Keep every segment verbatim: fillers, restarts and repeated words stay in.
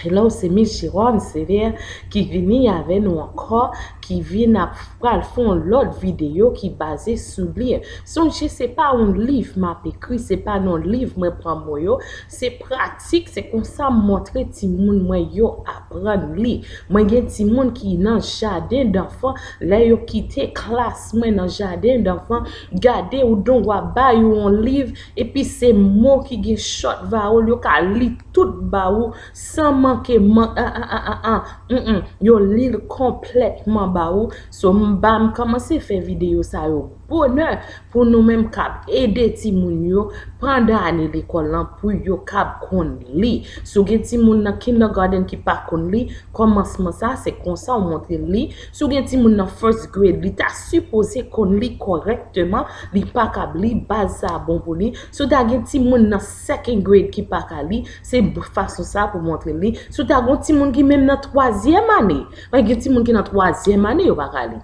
Hello, se Miss Jerome Sévère ki vini avè nou ankò, ki vin ap pral fè yon lòt videyo ki baze sou li. Sonje, se pa yon liv m ap ekri, se pa nan liv mwen pran mo yo, se pratik, se konsa m montre timoun mwen yo aprann li. Mwen gen timoun ki nan jaden danfan, lè yo kite klas mwen nan jaden danfan, gade ou don w ap ba yo yon liv, epi se mo ki gen short vowel, yo ka li tout ba ou, san manke man, an, an, an, an, an, mm, mm, yo li l konplètman ba ou. So, m ba, m kòmanse fè videyo sa yo bonè pou nou menm k ap ede timoun yo pandan ane lekòl lan pou yo kab konn li. Si w gen timoun nan kindergarten ki pa konn li, kòmansman sa, se konsa w montre l li. Si w gen timoun nan first grade, li ta sipoze konn li kòrèkteman, li pa kab li, baz sa bon pou li. Si w ta gen timoun nan second grade ki pa ka li, se fason sa pou montre l li. Si w ta gen yon timoun ki menm nan twazyèm ane, pa gen timoun ki nan twazyèm ane, yo pa ka li.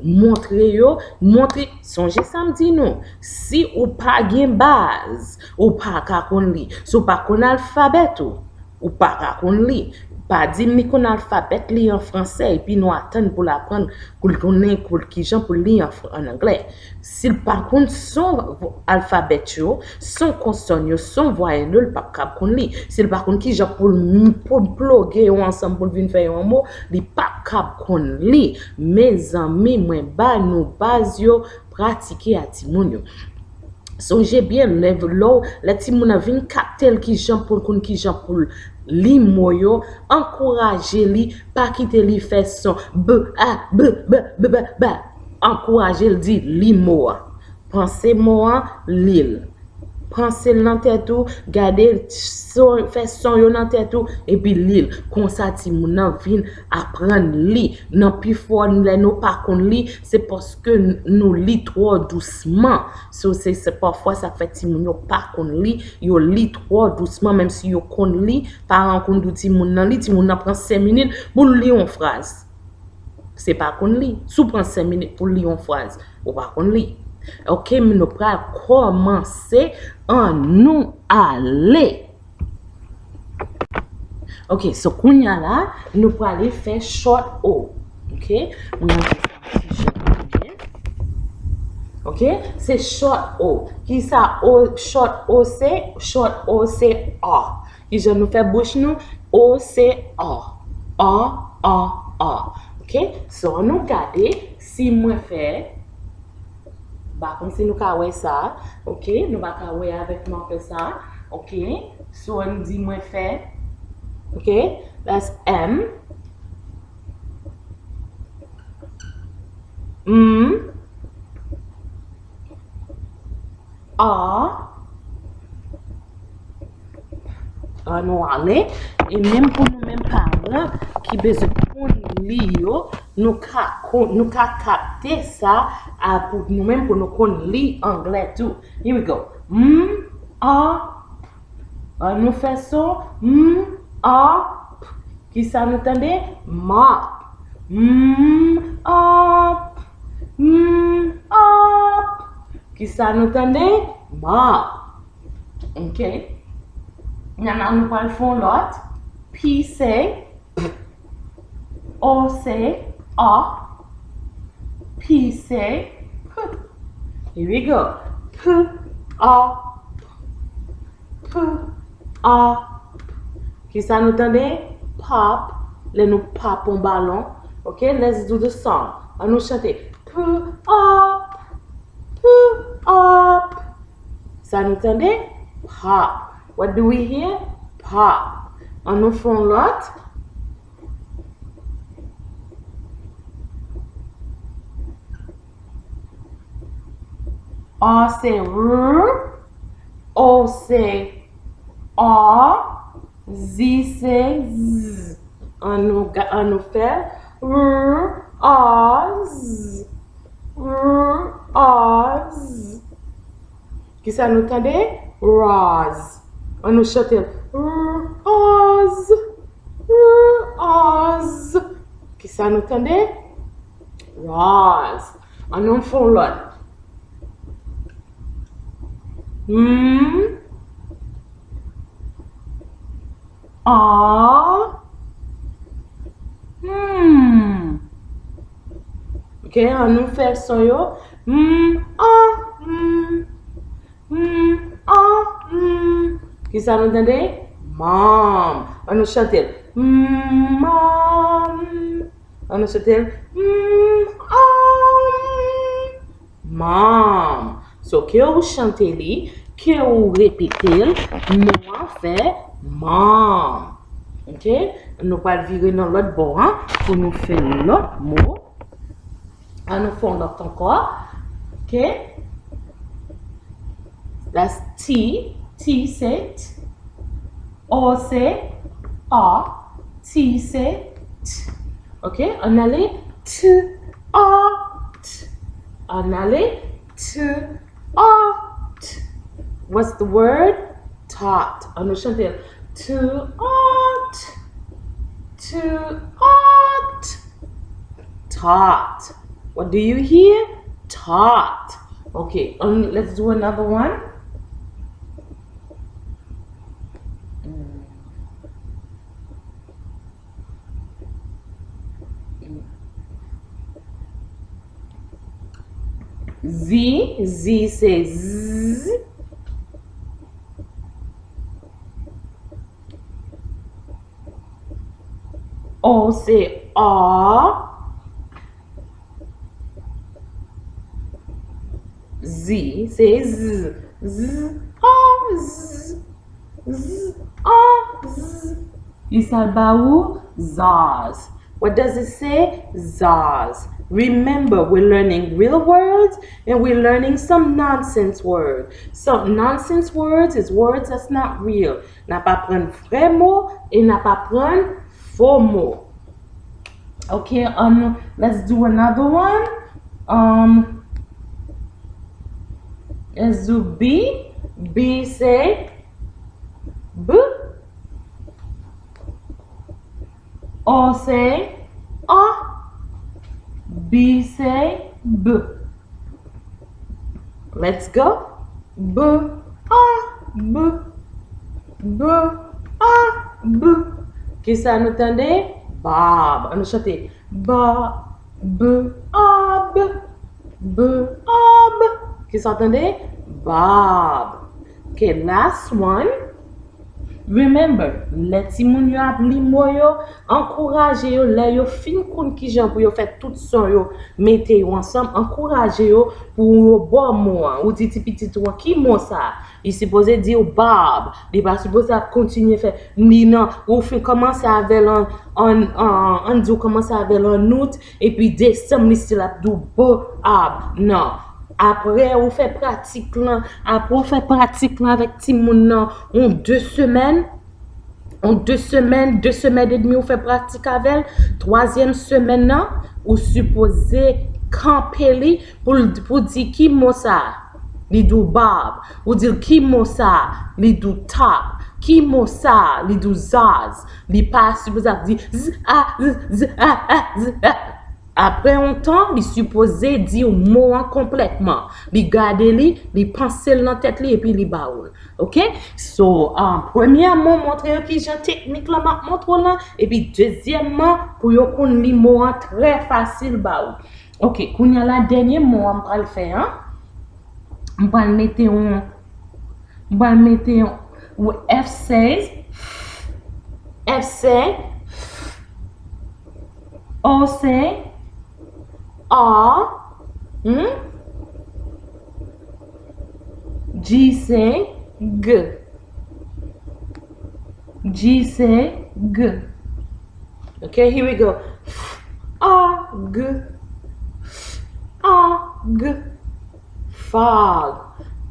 Montre yo, montre, sonje sa m di nou, si ou pa gen baz, ou pa ka konn li. Si w pa konn alfabèt ou, ou pa ka konn li. Pa di m li konn alfabèt li an fransè, epi nou atann pou l aprann, pou l konnen pou l kijan pou l li an fr-, an anglè. Si l pa konn son alfabèt yo, son konsòn yo, son vwayèl yo, l p ap kab konn li. Si l pa konn kijan pou l, pou l ploge yo ansanm pou l vin fè yon mo, li p ap kab konn li. Mezanmi, mwen ba nou baz yo, pratike a timoun yo. Sonje byen, lè, lè w, lè timoun nan vin kapte l kijan pou l konn kijan pou l li mo yo, ankouraje li, pa kite li fè son b, a, b, b, b, b, b. Ankouraje l di li mo a. Panse mo a, li l. Panse l nan tèt ou, gade son, fè son yo nan tèt ou, epi li l. Konsa timoun nan vin aprann li. Nan pifò lè nou pa konn li, se paske n-, nou li twò dousman. So, se, se pafwa sa k fè timoun yo pa konn li, yo li twò dousman, menm si yo konn li, paran konn di timoun nan li, timoun nan pran senk minit pou l li yon fraz. Se pa konn li. Si w pran senk minit pou l li yon fraz, ou pa konn li. Ok, men nou pral kòmanse, annou ale. Ok, so kounya la, nou prale fè short O. Ok, mwen anvi sa ti jan byen. Ok, se short O. Kisa O, short O se? Short O se a. Kijan nou fè bouch nou? O se a. A, a, a. Ok, so annou gade si mwen fè, m pa konn si nou ka wè sa. Ok, nou pa ka wè avèk mwen fè sa. Ok, so ann di mwen fè. Ok, that's M. M. A. Annou ale. E menm pou nou menm paran ki bezwen konn li yo, nou ka, nou ka kapte sa, a, pou nou menm pou nou konn li anglè tou. Here we go. M, a, Annou fè son. M, a, p. Kisa nou tande? Map. M, a, p. M, a, p. Kisa nou tande? Map. Ok. Nana, nou pral fè yon lòt. P se p. O se a. P se p. Here we go. P, a, p. P, a, p. Kisa nou tande? Pop. Lè nou pop yon balon. Ok, let's do the song. Annou chante. P, a, p. P, a, p. Sa nou tande? Pop. What do we hear? Pop. Annou fè yon lòt. A se r, o se a, z se z. Annou ga-, annou fè r, a, z, r, a, z. Kisa nou tande? Raz. Annou chante l. R, a, z, r, a, z. Kisa nou tande? Raz. Annou fè yon lòt. M, a, Ok, an nou fè son yo. M, an, m. M, an, m. Kisa nou tande? Mom. An nou chante l. M, mom. An nou chante l. M, an, m. Mom. So, ke ou chante li, ke ou repete l, mo an fè mom. Ok? Nou pral vire nan lòt bò an pou nou fè lòt mo. An nou fè yon lòt ankò. Ok? That's T. T se t. O se a. T se t. Ok? An ale. T, a, t. An ale. T, a, t. What's the word? Taught. An nou chante l. T, a, t. T, a, t. Taught. What do you hear? Taught. Okay, um, let's do another one. Mm. Zi, zi se z. O se a. Zi se z. Z, a, z. Z, a, z. Li sa l ba ou? Zaz. What does it say? Zaz. Remember, we're learning real words and we're learning some nonsense word. Some nonsense words is words that's not real. N ap aprann vrè mo e n ap aprann fo mo. Ok, um, let's do another one. Um, let's do B. B se b. O se a. B se b. Let's go. B, a, b. B, a, b. Kisa nou tande? Bob. An nou chante. Ba, b, a, b. B, a, b. Kisa w tande? Bob. Ok, last one. Remember, lè timoun yo ap li mo yo, ankouraje yo, lè yo fin konn kijan pou yo fè tout son yo, mete yo ansanm, ankouraje yo pou yo ba w mo an. Ou di ti pitit ou an, "Ki mo sa a?" Li sipoze di w Bob. Li pa sipoze ap kontinye fè li nan, ou fin kòmanse avè l an, an, an, ann di w kòmanse avè l an out, epi desanm li still ap di w Bob. Non. Apre ou fè pratik lan, apre ou fè pratik lan avèk timoun nan yon de semèn, yon de semèn, de semèn edmi ou fè pratik avè l, twazyèm semèn nan, ou sipoze kanpe li pou l, pou di ki mo sa a, li di w Bob. Ou di l ki mo sa a, li di w top. Ki mo sa a, li di w zaz. Li pa sipoze ap di z, a, z, z, a, a, z, a. Apre yon tan, li sipoze di w mo an konplètman. Li gade li, li panse l nan tèt li, epi li ba ou l. Ok? So, um, premyèman, montre yo kijan teknik lan m ap montre w lan, epi dezyèmman, pou yo konn li mo an trè fasil ba ou. Ok, kounye a la, dènye mo an m pral fè an. M pral mete yon, m pral mete yon, yon F se, F se, O se a, hmm? G se g. G se g. Ok, here we go. F, a, g. F, a, g. Fog.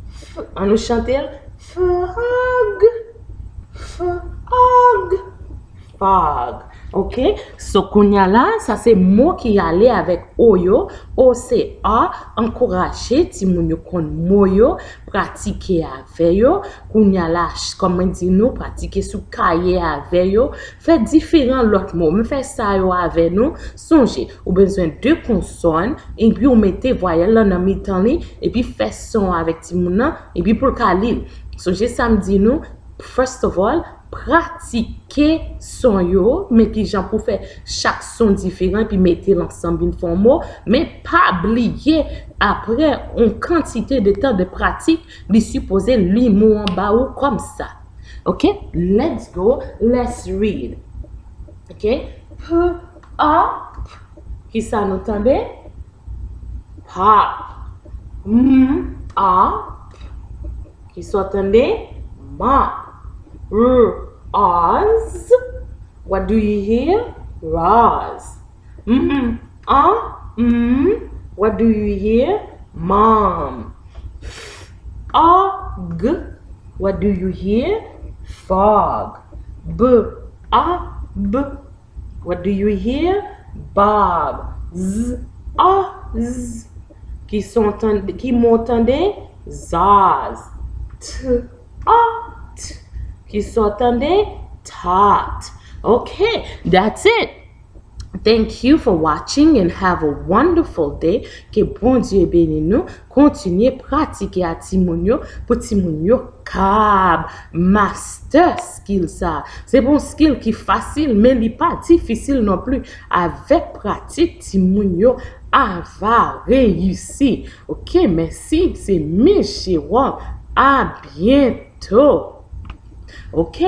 F, an nou chante l. Fog. Fog. Fog. Ok. So, kounye a la, sa se mo ki ale avèk o yo. O se a, ankouraje timoun yo konn mo yo, pratike avè yo. Kounye a la, ch-, kòm mwen di nou, pratike sou kaye avè yo. Fè diferan lòt mo. M fè sa yo avè nou. Sonje, ou bezwen de konsòn, epi ou mete vwayèl lan nan mitan li, epi fè son avèk timoun nan, epi pou l ka li l. Sonje sa m di nou, first of all, pratike son yo, men ki jan pou fè chak son diferan, epi mete l ansanm vin fè yon mo, men pa bliye, apre yon kantite de tan de pratik, li sipoze li mo an ba ou kòm sa. Ok, let's go, let's read. Ok, p, a, p. Kisa nou tande? Pop. M, a, p. Kisa w tande? Mop. R, oz. What do you hear? Roz. M, a, m. What do you hear? Mom. F, o, g. What do you hear? Fog. B, o, b. What do you hear? Bob. Z, o, z. Ki son tande, ki mo tande? Zaz. T, o, t. Ki son tande? Tot. Ok, that's it. Thank you for watching and have a wonderful day. Ke Bondye beni nou. Kontinye pratike a timoun yo pou timoun yo kab master skill sa. Se pa yon skill ki fasil, men li pa difisil non pli. Avèk pratik, timoun yo ava reyisi. Ok, mèsi. Se Miss Jerome. A byento. Ok.